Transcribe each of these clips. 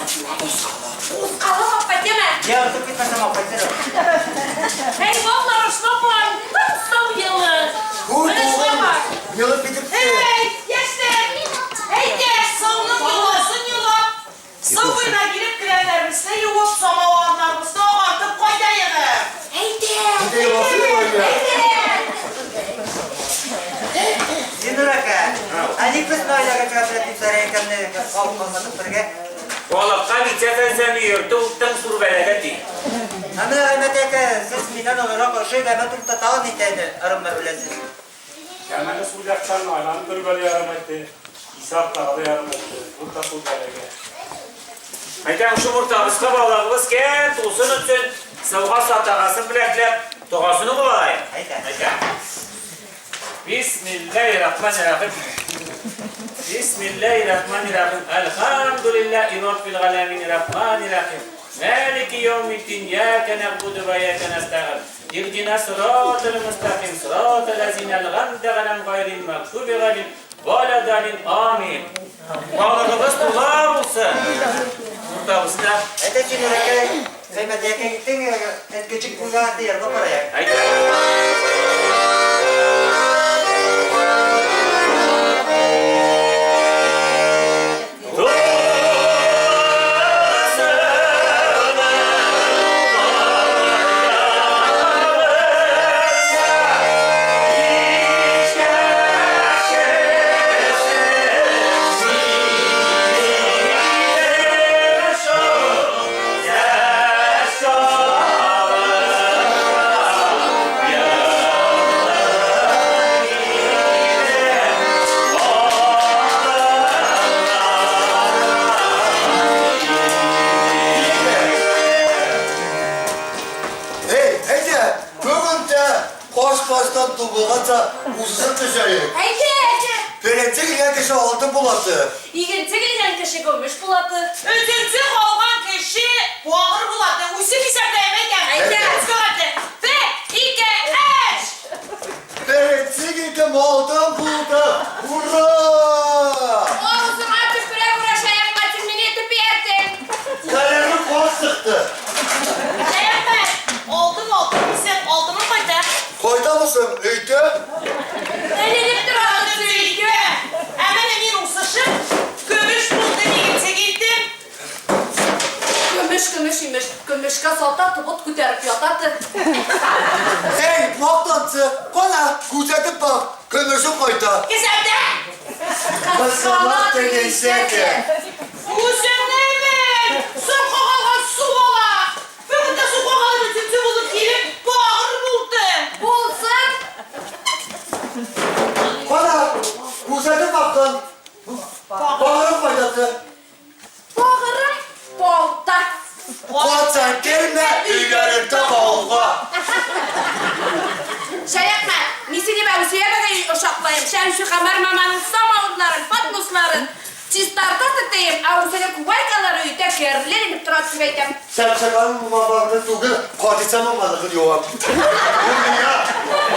Кузгалып аппатема. Я артып китмәсәм аппатера. Эй, балалар, ошламам. Сау елы. Ой, Менә шулама. Елып китепте. Эй, яшьләр! Әйдә, сауның йоласын йолап, су буена килеп келәмнәребезне юып, самавырларыбызны агартып кайтаек. Әйдә. Әйдә, йоласы юк Әйдә. Зиннур әкә, ә ник без Наиләгә чыга дип сәрәйкәнне калып калмадык бергә? Балыкка китсәң йөртү уттың сур бәләгә ти. Ә менә Әхмәт әкә, сез миннән олырак ошый да мәтүл таталын итәде, ырымнар беләсез. Кәмәне сул яктан айланып бер ярым әйтте. Исак тагы да ярым әйтте. Ул да сул бәләгә. Әйтәм, шул уртабызга балагыбыз кән тулсын өчен сауга сатагасын беләкләп, тогасын укып алайык. Әйдә. Әйтә. Бисмиллаһир-рахманир-рахим. Бисмиллаһир-рахманир-рахим. Әлхәмдүлиллаһи раббил галәмин рахманир-рахим. Малики яумиддин. Иyyaka нәгъбуду ва иyyaka нәстәгыйн. Иһдина сиратал мустaqim, сиратал лазина ан'амта алейһим гайрил магъдуби алейһим валаддаллин. Амин. Балыгыбыз тула булсын. Уртабызда. Әйдә, Зиннур әкә, Әхмәт әкә киттең, әткәчек күлгә ярга барайык. Әйдә. Эй, әйдә, бүген дә каш баштан тубылганча узсын төшәйек. Әйдә, әйдә. Беренче килгән кеше алтын буласы. Игенче килгән кеше көмеш булаты. Өченче калган кеше багыр булады. Үсеп исәпләйм, әйдә. Әйдә. Өскә Бер, ике, өч! Беренче килгән алтын булды. Ура! Авызыңа төкерә күрә Шәяхмәт, син мине төпиярсең. Каләме каш чыкты. Шәяхмәт, алтын алтын дисәң, алтының кайда? Кайда булсын, өйдә? Эленеп тора Өйдә. Ә менә мин усышып, көмеш булды игенче килдем. Көмеш, көмеш имеш. Көмешкә сата, тубыт күтәреп ятаты. Эй, мактанчы, кана, күзәтеп бак, көмеше кайда? Кесәмдә! Кысыла тегенсәке. Үзеңне бел! Соңгы калган су бала! Бүген дә суга калып өченче булып килеп, багыр булды. Булсын. Кана, күзәтеп баккан. Багырым кайдасы? Багырым балта. Качан килмә, өйләрендә бауга. Шәяхмәт, мин сине Мәүсия бәгәй ошаклаем. Шәмши Камар маманың самавырларын, патмусларын чистарта тетәем, ә үзенең кубайкалары өйдә керле тора дип әйтәм. Şapşakanın mamalarını түгел, Хатиса мамалыгын юган. Бу миңа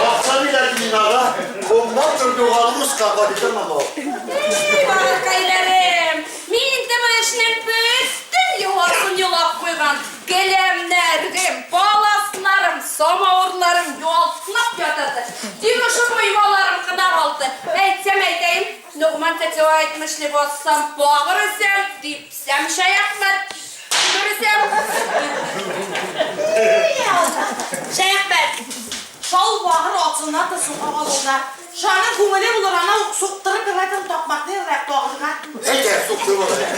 акча бирә минага, комнан торып югалып ускан Хатиса мама. Ey балакайларым, мин дә бу эшнең бөтен йоласын йолап куйган. Келәмнәрем, паласларым, самавырларым ялтлап ятады. Тик ошо коймаларым гына калды. Әйтсәм әйтәем, Ногман тәтәү әйтмешли бассам, багыр өсәм, типсәм Шәяхмәт, күрсәм. Шәяхмәт, шау багыр атсыннар да суга калырга. Шаның күңеле булыр, анау суктырып берәтен такмакны ерак тагырга. Әйдә, суктырып алайык.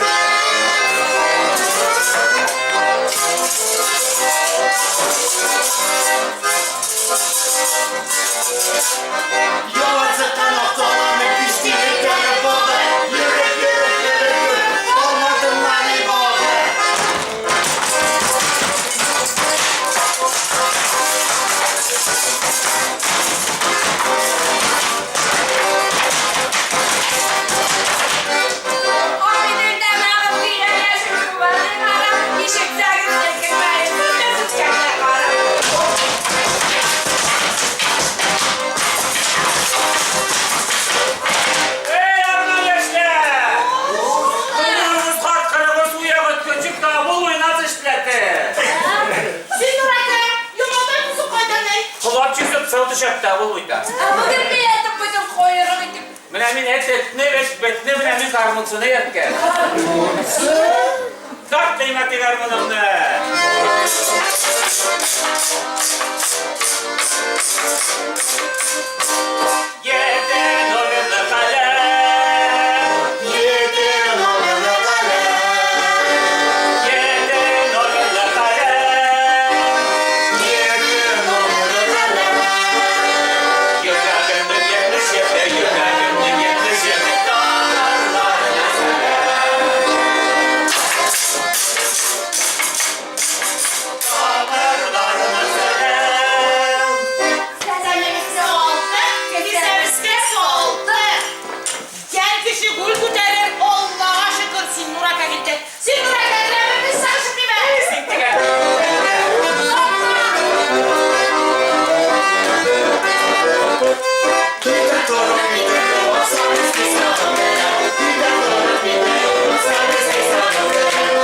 Yola çıkan akçalarını piştiğini görüp oldu. Yürü, yürü, yürü, yürü. Olmadın mani oldu. Ишектәге төшәп тә ул уйта. Ә бүген мин әйтеп куйдым, койрык итеп. Менә мин эт этне, бет бетне, менә мин гармунчыны әйткән. Тарт кыйммәти гармуныңны. Yedi номерлы kalem, Yedi numaralı kalem. yedi номерлы kalem. Yedi numaralı kalem. Yüreğimde 77, yüreğimde 77 dağlarına selam. Dağlarına selam. Kesemiz oldu, kesemiz oldu. Gel kişi gül күтәрер, Аллага шөкер, Синнур ака китте. Синнур ака, керәбез сагышып димә. Bir torun bir de olsa biz Bir de torun bir de olsa biz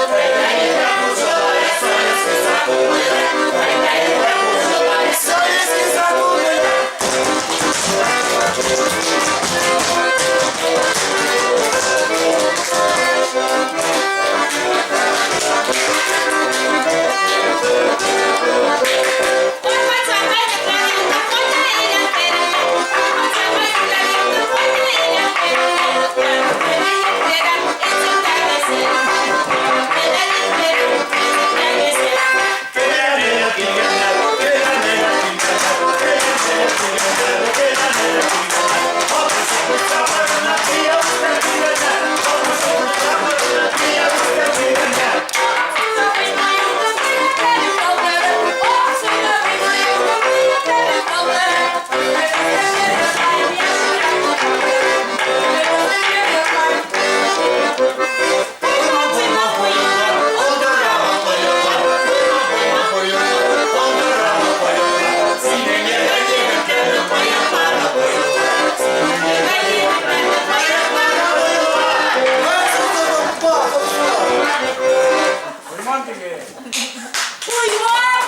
Урман теге. Уйвар!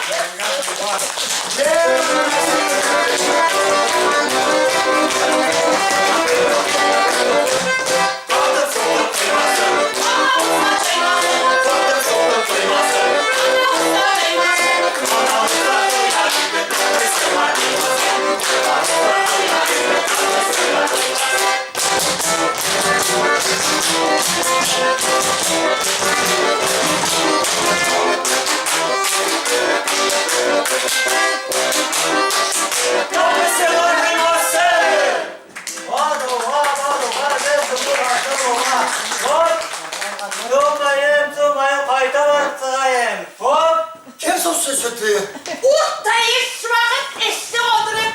Qayta barıp sığayım. Hop! Kim sosu sütü? Уртаеш вакыт эшне калдырып.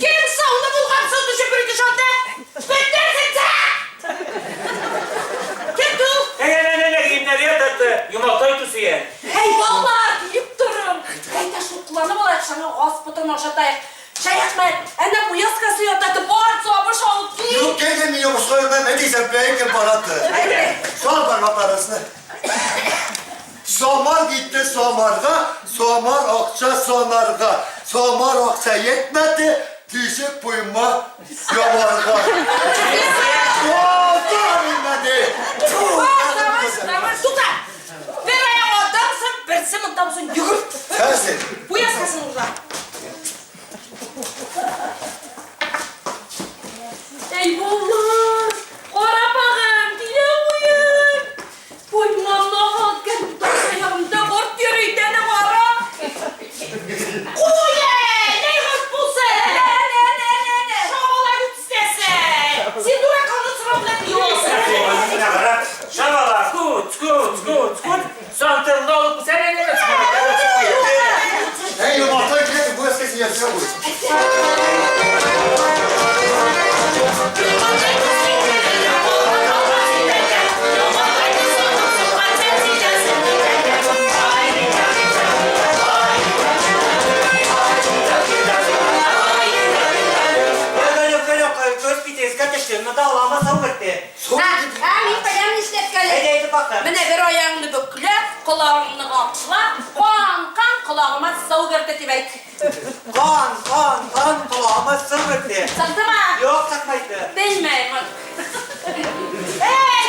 Кем сауны булган су төшеп бер шунда. Бетерсең син! Кем тул? Әнә киемнәр ятты, йомырка итүсея. Әй, балалар, килеп торым. Әйдә шукланып алайык, шаңа газ потын ашатайык. Шәяхмәт, әнә уязкасы ятаты, бар сабыш алып кил. Yok geldim yoksa ben ne diyeceğim belki baratı. Sal parmak arasını. Somar gitti Somar'da, Somar akça sonarga. Somar akça yetmedi, düşüp buyma yavarga. Doğdu bilmedi. Тукта! Бер аяк адамсың, берсе монтамсың, йөгер. Sensin. Уязкасын уза. Әй, балалар, карапагым, килә куеп. Поймамны алган таш аягымда корт йөри, әнә кара. Куй, ни корт булсын? Әнә, әнә, әнә, әнә. Шабала күтсәсе. Син дурак аны сорау белән юласың. Шабала, кут, кут, кут, кут. Сантырны алып, сән әйләнә Hey yumurta gidelim bu eskisi yaşıyor bu. Yok yok yok көз битезгә төште. Монда алама сау кертте. Soğuk Ә, gitti. ә, мин беләм нишләткәнен. Әйдә әйтеп бакым. Менә бер аягыңны бөкләп, колагыңны каплап, кан, кан колагыма сау керде дип әйт. Кан, кан, кан, колагыма су керде. Чыктымы? Юк, чыкмайды. Белмәйм. Эй!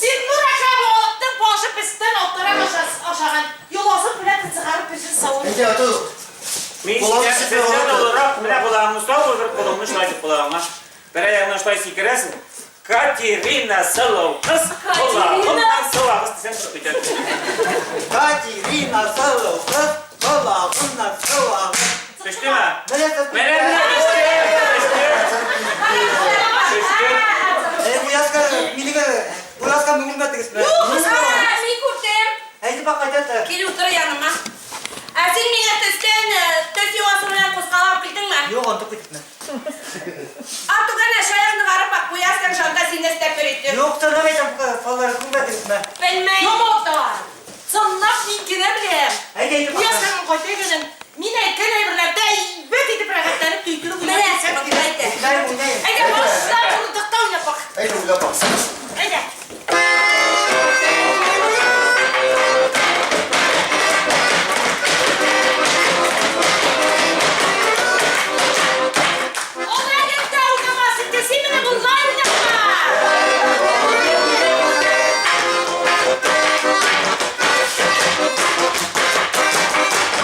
Зиннур ака балыктың башы пестән алттарак ашаган. Йоласын белән чыгарып пешер савыр. Әйдә, ату. Мин Колагы сездән сизмә сездән алды. олырак, менә колагыңны сау бер кулыңны шулай итеп колагыңа. Бер аягыңнан шулай сикерәсең. Катерина сылу кыз, колагымнан су агыз дисәң чыгып китә. Катерина сылу кыз, колагымнан су агыз. Төштеме? Менә сез. Менә менә төште, төште. Төште. Э, бу язга минеке, бу язга мөгелмәдегезме? Мин күрдем. Әйтеп бак кайда? Кил утыр яныма. Ә син миңа төстән төс юасы белән кузгалап килдеңме? Юк, онытып киттем. Артык әнә шаягыңны карап бак, куясың шанда сине эстәп йөритеп. Юк, тыңлап әйтәм, фаллары күрмәдегезме? Белмәйм. Йомалта. Чынлап мин генә беләм. Әйдә, әйтеп бак. Ясаның кайта икәнен мин әйткән әйберләрдә әйбәт итеп рәхәтләнеп төйтелеп Менә, монда әйтә. Уйнайм, уйнайм. Әйдә, башла урындыкта уйнап бак. Әйдә, уйлап бак. Әйдә. Алай гына уйнамас инде, син менә болай уйнама.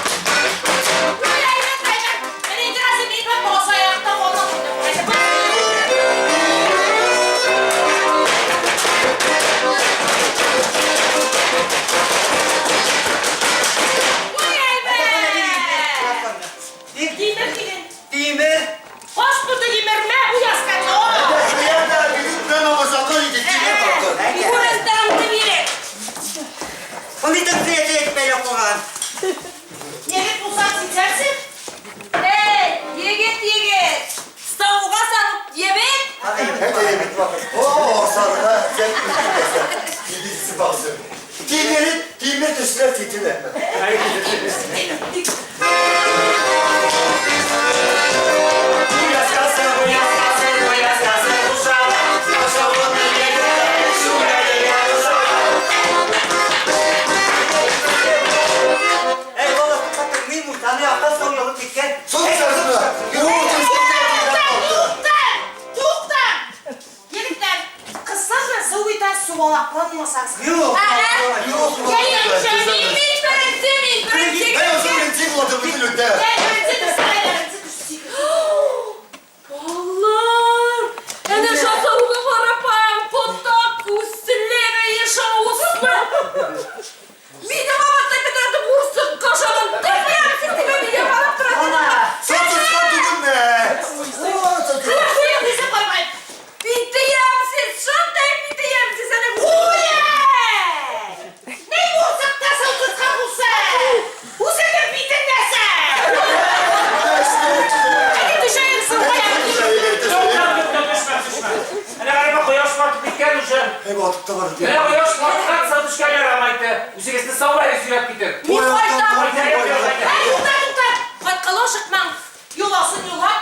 Ой, әйбәт, әйбәт. Менә инде хәзер мин бер баш аякта калдым. Әйдә, бас. Ой, әйбәт. Тимер. Тимер дигән. Тимер. Паспорты тимермә, бу яскан. Әйдә, шуя минем белән абазакан иде, тимер такын. Әйдә. Урындыгыңны бирек. Ул итеп тире итеп бәйләп куйган. Егет булсаң ситәрсең. Эй, егет, егет. Сауга салып ебет. Әйдә, егет бак. О, сарыга, сен Тимерси базы. Тимери, тимер төшләр титиле. Бу яскасы, бу яскасы, бу яскасы, ушалы. Ашавыны егетләр, шүрәле ушалы. Эй, бала, туктат, мин мунчаны якка су ягып киткән. Су сарыгы. Юк, Тукта! Тукта! Егетләр, кызлар белән су итә субалакланмасагыз. Юк. Юк, Я беренче, Мин беренче, мин беренче. Ben olsam birinci bulatım bütün öte. я беренче төшсә, я беренче төшсә. Баллар! Әнә шатауга карапам, потак күзлеге ешауызлы. Мине бабатай бетерде бурсык кашагын. Тәкъям син мине карап тора. Ана. Sen tutsan tutun be. Куя дисә каймай. Битеямсез, шундай битеямсез әнә. Куя! Ни булсак та су тоткан булса? Үзеңнең битең нәрсә? Әйдә төшәйек суга. Тукта, тукта, төшмә, төшмә. Әнә карама, кояш батып киткән уже. Hey batıp da var diye. Менә кояш баткан сау төшкән ярамайды. Үзегезне саулай сөйләп китер. Мин кайтам. Әй, тукта, тукта. Кайткалы ашыкмаң. Юласын юлап.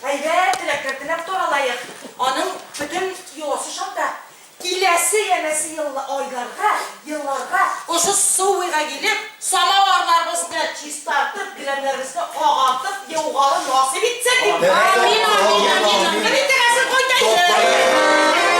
Әйбәт теләкләр теләп таралаек. Аның бөтен юласы шунда. Киләсе янәсе айларга, елларга ошо су буйга килеп, самаварларыбызны чистартып, келәмнәребезне агартып, югалы насыйп итсен дип. Амин, Амин, амин, амин. Менә инде хәзер кайтайык.